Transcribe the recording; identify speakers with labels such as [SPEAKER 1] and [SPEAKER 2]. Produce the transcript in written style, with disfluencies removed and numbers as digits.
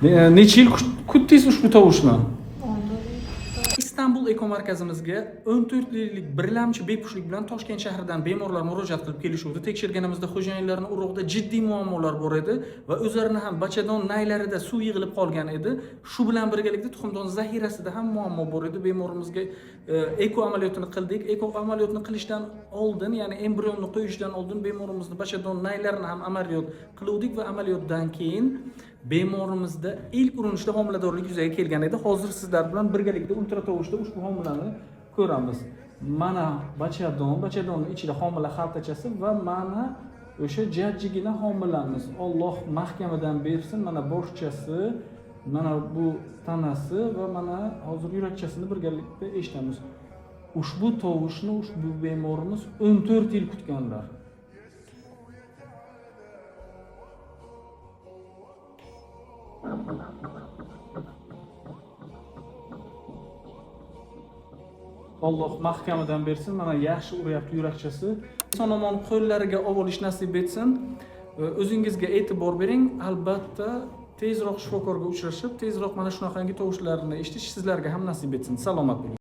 [SPEAKER 1] Necha yil kutdingiz ushbu tovushni? Istanbul Eko markazimizga 14 yillik birlamchi bepushtlik bilan Toshkent shahridan bemorlar murojaat qilib kelishuvdi. Tekshirganimizda xo'jayinlarning urug'ida jiddiy muammolar bor edi va o'zlarini ham bachadon naylarida suv yig'ilib qolgan edi. Shu bilan birgalikda tuxumdon zaxirasida ham muammo bor edi. Bemorimizga eko amaliyotini qildik. Eko amaliyotini qilishdan oldin, ya'ni embrionni qo'yishdan oldin bemorimizni bachadon naylarini ham amaliyot qiluvdik va amaliyotdan keyin bemorimizda ilk urinishda homiladorlik yuzaga kelgan edi. Hozir sizlar bilan birgalikda ultratovushda ushbu homilani ko'ramiz. Mana bachadon, bachadonni ichida homila xaltachasi va mana o'sha jajjigina homilamiz. Alloh mahkamadan bersin, mana boshchasi, mana bu tanasi va mana hozir yurakchasini birgalikda eshitamiz. Ushbu tovushni ushbu bemorimiz 14 yil kutganlar. Alloh mahkamadan bersin. Mana yaxshi uryapti yurakchasi. Eson omon qo'llariga olish nasib etsin. O'zingizga e'tibor bering. Albatta tezroq shifokorga uchrashib, tezroq mana shunaqangi tovushlarni eshitish sizlarga ham nasib etsin. Salomat bo'ling.